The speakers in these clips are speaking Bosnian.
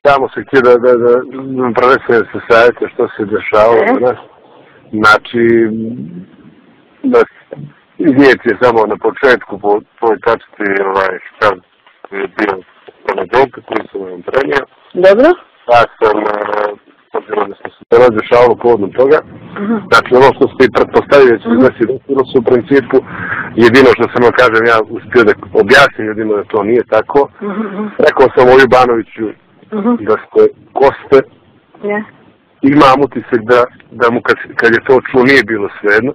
samo se htio da prenesem sa savjeta što se dešavalo u nas. Znači, da iznijeti je samo na početku po toj tačci šta je bio na dope koji sam vam prenio. Dobro. Ja sam, obzirom da sam se dešavalo povodom toga, znači ono što ste i pretpostavili da će se desilo su u principu, jedino što sam vam kažem, ja uspio da objasnim ljudima da to nije tako. Rekao sam o Jubanoviću da ste koste, imam utisak da mu kad je to čuo nije bilo svejedno.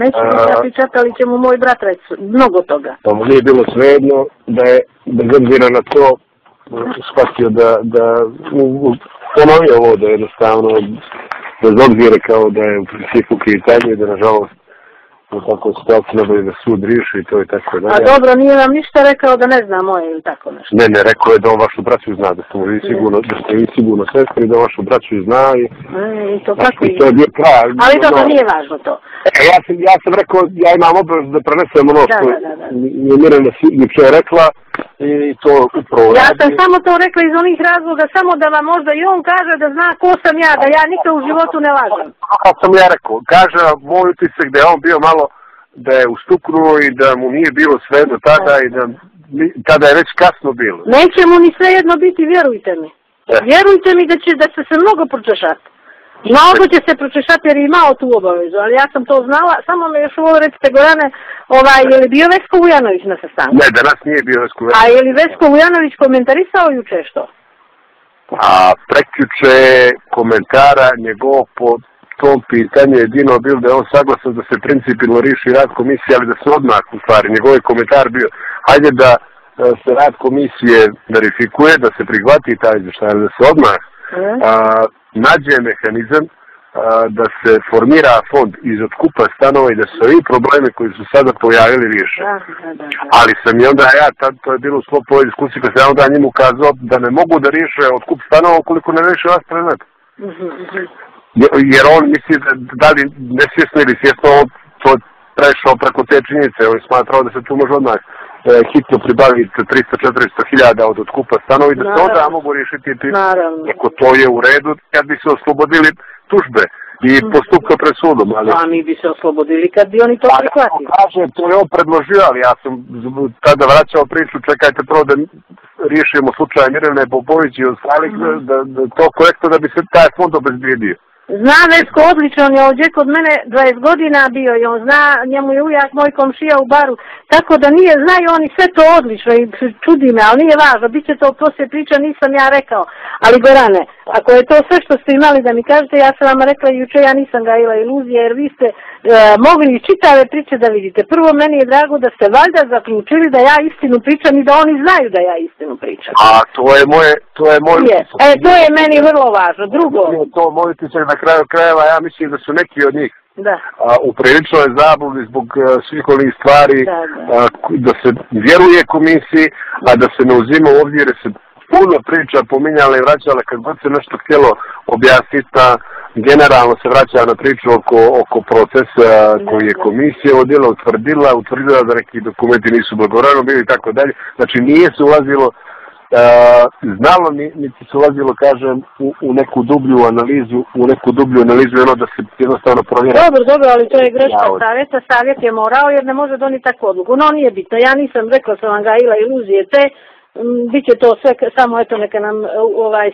Neću mi pričati, ali će mu moj brat reći mnogo toga. Da mu nije bilo svejedno, da je bez obzira na to shvatio da ponovio ovo da je jednostavno bez obzira kao da je u principu kritanje i da nažalost u takvoj situaciji neboli da sud riješi i to je tako dalje. A dobro, nije vam ništa rekao da ne zna moje ili tako nešto? Ne, rekao je da on vašu braću zna, da ste vi sigurno sestri, da vašu braću zna i to kako to je bio kraj. Ali dobro, nije važno to. Ja sam rekao, ja imam obavezu da prenesem ono što je Mirjana juče rekla i to upravo radi. Ja sam samo to rekla iz onih razloga, samo da vam možda i on kaže da zna ko sam ja, da ja nikad u životu ne lažem. Kako sam ja rekao, kaže moj utisak da je on bio malo, da je ustuknuo i da mu nije bilo svejedno tada i da tada je već kasno bilo. Neće mu ni svejedno biti, vjerujte mi. Vjerujte mi da će se mnogo pročešati. Mnogo će se pročešati jer je imao tu obavezu, ali ja sam to znala, samo me još ovo recite Gorane, je li bio Vesko Vujanović na sastanku? Ne, danas nije bio Vesko Vujanović. A je li Vesko Vujanović komentarisao juče što? A prekjuče komentara njegov po tom pitanju jedino bilo da je on saglasan da se principijelno riješi rad komisije, ali da se odmah u stvari. Njegov je komentar bio, hajde da se rad komisije verifikuje, da se prihvati taj izvještaj, da se odmah nađe mehanizam da se formira fond iz otkupa stanova i da se ovi problemi koji su sada pojavili riješe. Ali sam i onda to je bilo u sklopu ove diskusije, kad sam onda njim ukazao da ne mogu da riješe otkup stanova ukoliko ne riješe vas predmet. Jer on misli da li nesvjesno ili svjesno on to prešao preko te činjenice, on je smatrao da se tu može odmah hitno pribaviti 300-400 hiljada od otkupa stanovi, da se onda mogu riješiti ako to je u redu, kad bi se oslobodili tužbe i postupka pred sudom. A mi bi se oslobodili kad bi oni to prihvatili. Kaže, to je on predložio, ali ja sam tada vraćao priču, čekajte prvo da riješimo slučaj Mirjane Popović i ostalih, da to korektno da bi se taj fond obezbijedio. Zna Vesko odlično, on je ovdje kod mene 20 godina bio i on zna, njemu je ujak moj komšija u baru, tako da nije, znaju oni sve to odlično i čudi me, ali nije važno, bit će to poslije priča, nisam ja rekao. Ali Gorane, ako je to sve što ste imali da mi kažete, ja sam vam rekla juče, ja nisam gajila iluzije, jer vi ste mogli čitave priče da vidite. Prvo, meni je drago da ste valjda zaključili da ja istinu pričam i da oni znaju da ja istinu pričam. A to je moj to je meni vrlo važno. Drugo. To moj utisak na kraju krajeva, ja mislim da su neki od njih u priličnoj zabludi zbog svih ovih stvari, da se vjeruje komisiji, a da se ne uzima u obzir, se puno priča pominjala i vraćala kad god se nešto htjelo objasniti, generalno se vraća na priču oko procesa koji je komisija utvrdila da neki dokumenti nisu blagovremeno bili i tako dalje. Znači nije se ulazilo, znalo niti se ulazilo, kažem, u neku dublju analizu i ono da se jednostavno provjera. Dobro, ali to je greška savjeta, savjet je morao jer ne može donijeti takvu odluku. No nije bitno, ja nisam rekla sam vam gajila iluzije Biće to sve, samo eto neka nam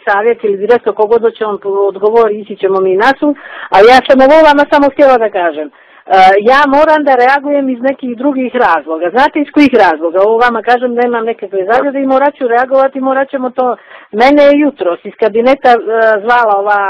savjet ili direktno kogod će on odgovori, ići ćemo mi na sud, ali ja sam ovo vama samo htjela da kažem. Ja moram da reagujem iz nekih drugih razloga. Znate iz kojih razloga? Ovo vama kažem, nemam nekakve zagrade i morat ću reagovati, morat ćemo to. Mene je jutros iz kabineta zvala ova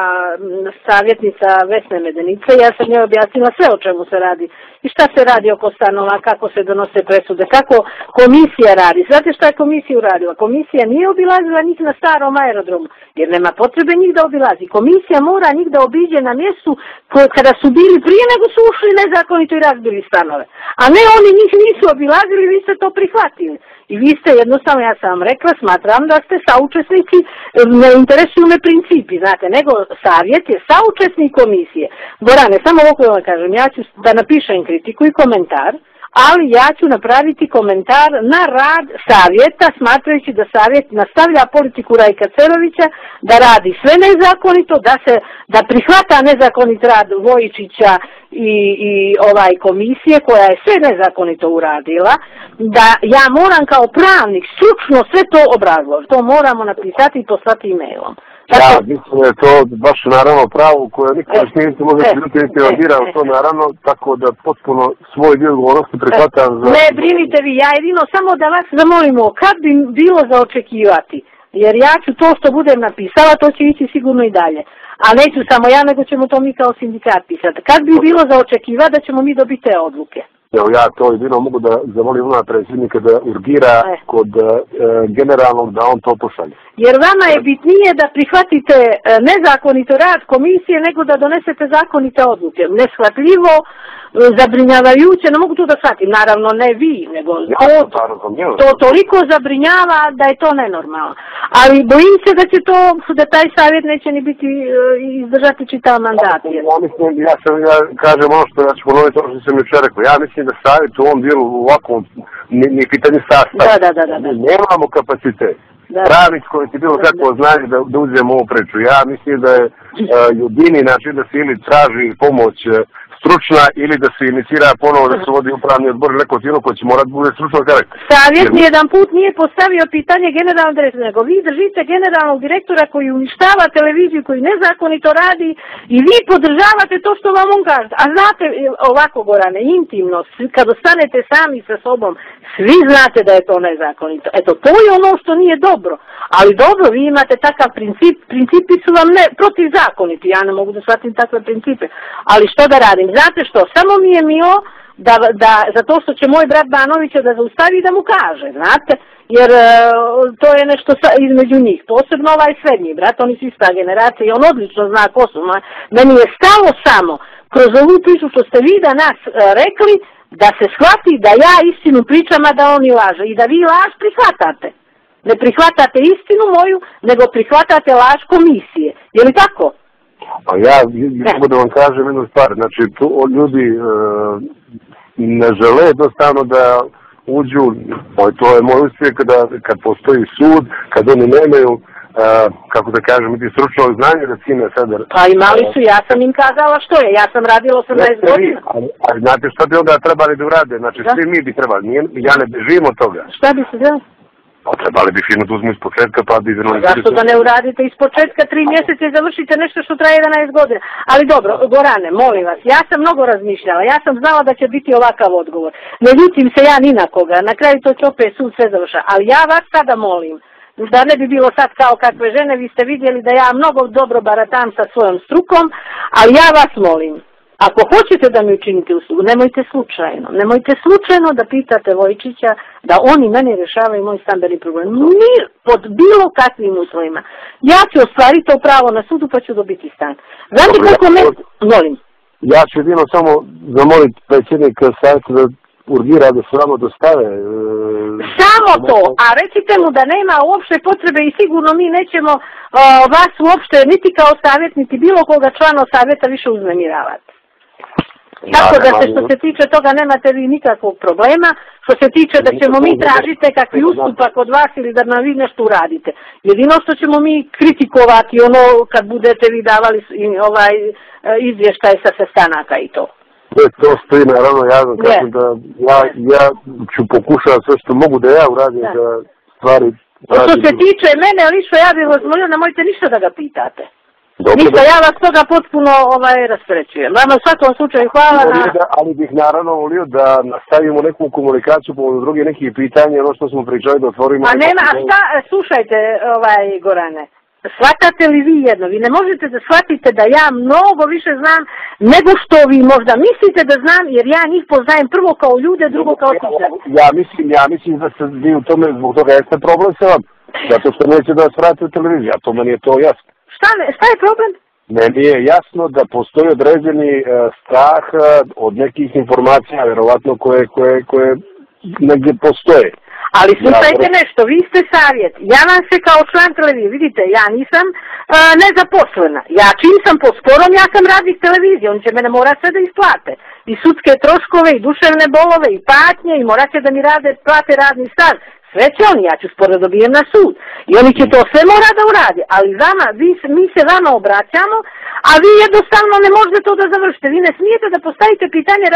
savjetnica Vesne Medenice, ja sam njoj objasnila sve o čemu se radi i šta se radi oko stanova, kako se donose presude, kako komisija radi. Znate šta je komisija uradila? Komisija nije obilazila njih na starom aerodromu, jer nema potrebe njih da obilazi. Komisija mora njih da obiđe na mjestu kada su bili prije nego su ušli nezakonito i razbili stanove. A ne, oni njih nisu obilazili, vi ste to prihvatili. I vi ste jednostavno, ja sam vam rekla, smatram da ste saučesnici, ne interesuju me principi, znate, nego savjet je saučesnik komisije. Gorane, samo ovo vam kažem, ja ću da napišem kritiku i komentar, ali ja ću napraviti komentar na rad savjeta, smatrajući da savjet nastavlja politiku Rajka Cerovića, da radi sve nezakonito, da prihvata nezakonit rad Vojičića i komisije koja je sve nezakonito uradila, da ja moram kao pravnik stručno sve to obrazložiti. To moramo napisati i poslati e-mailom. Ja, mislim da je to baš naravno pravo koje niko ne može biti reagirao to naravno, tako da potpuno svoj dio odgovornosti prihvatam za... Ne brinite vi, ja jedino samo da vas zamolimo, kad bi bilo za očekivati, jer ja ću to što budem napisala, to će ići sigurno i dalje. A neću samo ja, nego ćemo to mi kao sindikat pisati. Kad bi bilo za očekivati da ćemo mi dobiti te odluke? Evo ja to jedino mogu da zamolim predsjednika da urgira kod generalnog da on to pošalje. Jer vama je bitnije da prihvatite nezakonito rad komisije nego da donesete zakonite odluke. Neshvatljivo, zabrinjavajuće, ne mogu to da shvatim. Naravno ne vi, nego to toliko zabrinjava da je to nenormalno. Ali bojim se da taj savjet neće ni biti izdržati čitav mandat. Ja mislim, ja kažem ono što ja ću ponoviti ono što sam jučer rekao. Ja mislim da savjet u ovom dijelu ovako nije pitanje sastava. Nemamo kapacitet. Pravnik koji ti bilo kakvo znanje da uzmemo ovu priču. Ja mislim da je jedini način da se ili traži pomoć stručna ili da se inicira ponovo da se vodi upravni odbor ili neko tijelo koje će morati bude stručno karakter. Savjet nijedan put nije postavio pitanje generalnog direktora, nego vi držite generalnog direktora koji uništava televiziju, koji nezakonito radi i vi podržavate to što vam on kaže. A znate, ovako Gorane, intimno, kad ostanete sami sa sobom, svi znate da je to nezakonito. Eto, to je ono što nije dobro. Ali dobro, vi imate takav princip, principi su vam protivzakoniti, ja ne mogu da shvatim takve principe. Ali što da radim? Znate što, samo mi je milo za to što će moj brat Banovića da zaustavi da mu kaže, znate, jer to je nešto između njih, posebno ovaj srednji brat, oni su ista generacija i on odlično zna ko su. Meni je stalo samo kroz ovu priču što ste vi danas rekli da se shvati da ja istinu pričam, a da oni laže i da vi laž prihvatate. Ne prihvatate istinu moju, nego prihvatate laž komisije. Je li tako? Pa ja mogu da vam kažem jednu stvar, znači tu ljudi ne žele jednostavno da uđu, to je moj uspjeh kad postoji sud, kad oni nemaju, kako da kažem, ti stručno znanje da cine sada. Pa imali su, ja sam im kazala što je, ja sam radila 18 godina. Ali znate što bi onda trebali da urade, znači svi mi bi trebali, ja ne živim od toga. Šta bi se delo? Trebali bi firmu da uzmu iz početka pa bi... Zašto da ne uradite iz početka 3 mjeseca i završite nešto što traje 11 godina? Ali dobro, Gorane, molim vas, ja sam mnogo razmišljala, ja sam znala da će biti ovakav odgovor. Ne ljutim se ja ni na koga, na kraju to će opet sud sve završa. Ali ja vas sada molim, da ne bi bilo sad kao kakve žene, vi ste vidjeli da ja mnogo dobro baratam sa svojom strukom, ali ja vas molim, ako hoćete da mi učinite uslugu, nemojte slučajno da pitate Vojičića da oni meni rješavaju moj stambeni problem. Ni pod bilo kakvim uslovima. Ja ću ostvariti to pravo na sudu pa ću dobiti stan. Znate kako me... Molim. Ja ću jedino samo zamoliti predsjednika savjeta da urgira da se vama dostave. Samo to, a recite mu da nema uopšte potrebe i sigurno mi nećemo vas uopšte niti kao savjet, niti bilo koga člana savjeta više uznemiravati. Tako da što se tiče toga nemate vi nikakvog problema, što se tiče da ćemo mi tražiti kakvi ustupak od vas ili da nam vi nešto uradite. Jedino što ćemo mi kritikovati ono kad budete vi davali izvještaj sa sastanaka i to. To stoji naravno, ja kažem da ja ću pokušati sve što mogu da ja uradim da stvari... Što se tiče mene, lično ja bih vas molio, nemojte ništa da ga pitate. Ništa, ja vas toga potpuno rasprećujem. Vama u svakom slučaju hvala na... Ali bih naravno volio da nastavimo neku komunikaciju po druge nekih pitanja, ono što smo pričali da otvorimo... A nema, a šta, slušajte, Gorane, shvatate li vi jedno? Vi ne možete da shvatite da ja mnogo više znam nego što vi možda mislite da znam, jer ja njih poznajem prvo kao ljude, drugo kao tičar. Ja mislim da ste vi u tome, zbog toga jeste problem sa vam, zato što neće da vas vrati u televiziju, a to meni je to jasno. Šta je problem? Meni je jasno da postoji određeni strah od nekih informacija, vjerovatno koje negdje postoje. Ali slušajte nešto, vi ste savjet, ja vam se kao član televizije, vidite, ja nisam nezaposlena, ja čim sam po sporom, ja sam radnik televizije, on će mene mora sve da isplate, i sudske troškove, i duševne bolove, i patnje, i morat će da mi plate radni staž, sve će oni, ja ću sporo dobijem na sud, i oni će to sve mora da uradi, ali mi se vama obraćamo, a vi jednostavno ne možete to da završite, vi ne smijete da postavite pitanje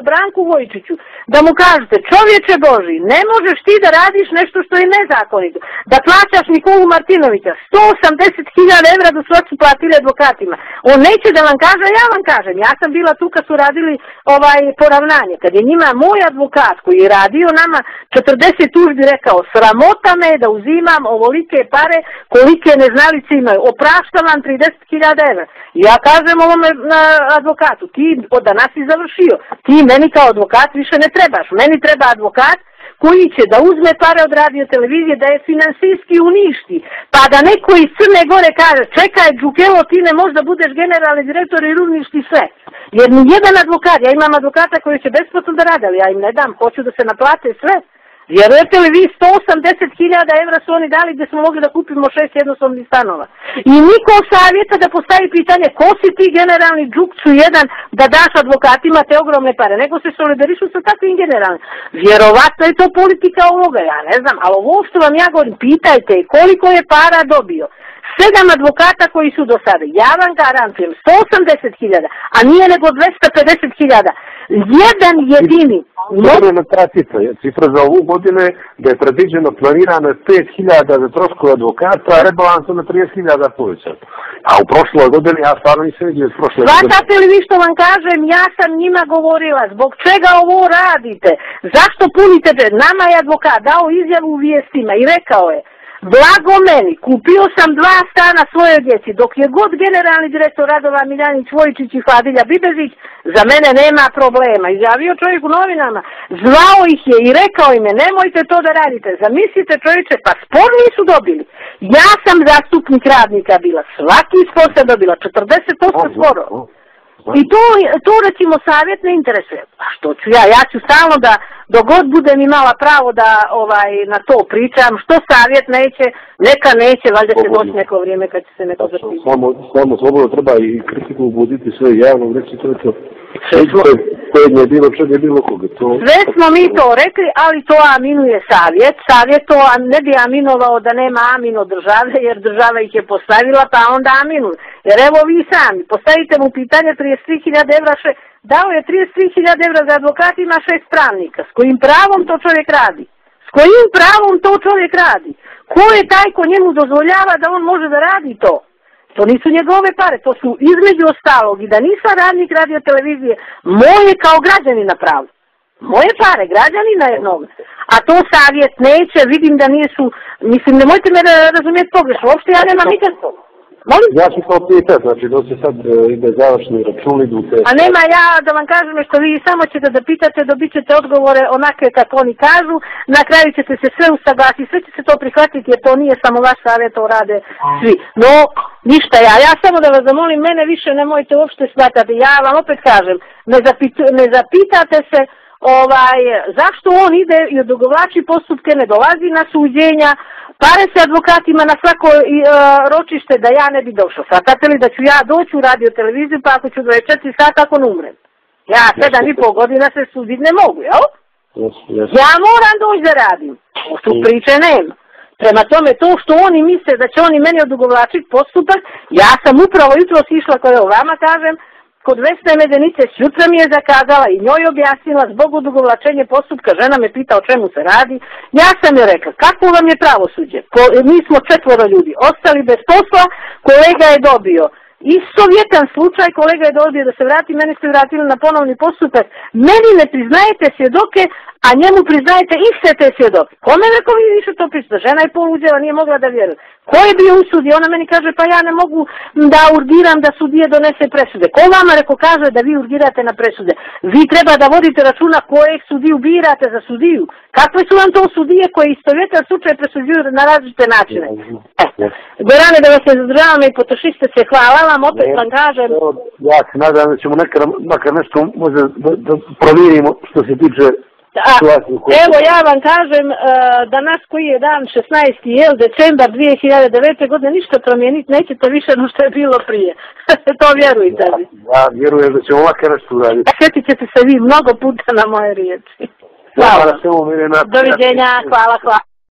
Branku Vojčiću, da mu kažete, čovječe Boži, ne možeš ti da radiš nešto što je nezakonito, da plaćaš Nikolu Martinovića 180.000 evra da su platili advokatima, on neće da vam kaže, ja vam kažem, ja sam bila tu kad su radili poravnanje, kad je njima moj advokat koji je radio nama 40 tužbi rekao, sramota me da uzimam ovolike pare kolike neznalice imaju, opraštam vam 30.000 evra. Ja kažem ovome advokatu, ti od danas si završio, ti meni kao advokat više ne trebaš, meni treba advokat koji će da uzme pare od radio televizije, da je finansijski uništi, pa da neko iz Crne Gore kaže, čekaj Đukelo, ti ne možeš da budeš generalni direktor i uništi sve. Jer ni jedan advokat, ja imam advokata koji će besplatno da rade, ali ja im ne dam, hoću da se naplate sve. Vjerujete li vi, 180.000 evra su oni dali gdje smo mogli da kupimo 6 jednosobnih stanova. I niko savjeta da postavi pitanje ko si ti generalni džukcu jedan da daš advokatima te ogromne pare, nego se solidarišu sa takvim generalnim. Vjerovatno je to politika ovoga, ja ne znam, ali ovo što vam ja govorim, pitajte koliko je para dobio. 7 advokata koji su do sada, ja vam garantujem, 180.000, a nije nego 250.000. Jedan jedini. Cifra za ovu godine da je predviđeno planirano 5.000 za troškove advokata, a rebalansom na 30.000 povećati. A u prošloj godini ja stvarno nisam vidio iz prošle godine. Svatate li vi što vam kažem, ja sam njima govorila, zbog čega ovo radite? Zašto punite? Nama je advokat dao izjavu u vijestima i rekao je, blago meni, kupio sam 2 stana svojoj djeci, dok je god generalni direktor Radovan Miljanić Vojčić i Fadilja Bibezić, za mene nema problema. Izjavio čovjek u novinama, zvao ih je i rekao im je, nemojte to da radite, zamislite čovječe, pa spor nisu dobili. Ja sam zastupnik radnika bila, svaki spor sam dobila, 40% sporova. I to recimo savjet ne interesuje. A što ću ja? Ja ću stalno da, dogod budem imala pravo da na to pričam, što savjet neće, neka neće, valjda će doći neko vrijeme kad će se neko zapitati. Samo slobodno treba i kritiku ubuditi sve javno, reći to je to. Koje je bilo, čeg je bilo koga. Sve smo mi to rekli, ali to aminuje savjet. Savjet to ne bi aminovao da nema amin od države, jer država ih je postavila, pa onda aminu. Jer evo vi sami, postavite mu pitanje 33.000 evra, dao je 33.000 evra za advokat, ima 6 pravnika. S kojim pravom to čovjek radi? S kojim pravom to čovjek radi? Ko je taj ko njemu dozvoljava da on može da radi to? To nisu njegove pare, to su između ostalog i da nisam radnik radio televizije, moje kao građanina pravo. Moje pare, građanina jednog. A to savjet neće, vidim da nisu, mislim, nemojte me razumjeti pogrešno, uopšte ja nemam nikakvo. Molim? Ja ću to pitati, znači da se sad ide završni račun, idu te... A nema ja da vam kažem što vi samo ćete da pitate, dobit ćete odgovore onakve kako oni kažu, na kraju ćete se sve usaglasiti, sve će se to prihvatiti jer to nije samo vaš savjet, to rade svi. No, ništa ja samo da vas zamolim, mene više nemojte uopšte shvatati, ja vam opet kažem, ne zapitate se zašto on ide i odugovlači postupke, ne dolazi na suđenja, pare se advokatima na svako ročište da ja ne bi došao. Svatate li da ću ja doći u radio televiziju pa ako ću 24 sata ako ne umrem? Ja 7,5 godina se suditi ne mogu, jel? Ja moram doći da radim. Tu priče nema. Prema tome to što oni misle da će oni meni odugovlačiti postupak, ja sam upravo jutros išla koje o vama kažem, kod Vesne Medenice jutra mi je zakazala i njoj objasnila zbog odugovlačenja postupka, žena me pita o čemu se radi, ja sam joj rekla, kako vam je pravosuđe? Mi smo 4 ljudi, ostali bez posla, kolega je dobio istovjetan slučaj, kolega je dobio da se vrati, meni ste vratili na ponovni postupak, meni ne priznajete svjedoke, a njemu priznajete iste te svjedoke. Kome rekao vi više to pričate? Žena je poluđela, nije mogla da vjeruje. Ko je bio u sudi? Ona meni kaže, pa ja ne mogu da urgiram da sudije donese presude. Ko vama kaže da vi urgirate na presude? Vi treba da vodite računa kojeg sudiju birate za sudiju. Kakve su vam to sudije koje istovjetan slučaj presuđuju na različite načine? Gorane, da vas ne zadržavam i potrošiste se, hvala vam, opet vam kažem. Ja se nadam da ćemo makar nešto možda da provjerimo što se tiče Evo ja vam kažem danas koji je dan 16. decembar 2009. godine ništa promijeniti nećete više no što je bilo prije. To vjerujte mi. Ja vjerujem da ćemo ovako nešto uraditi. Sjetit ćete se vi mnogo puta na moje riječi. Hvala. Doviđenja, hvala.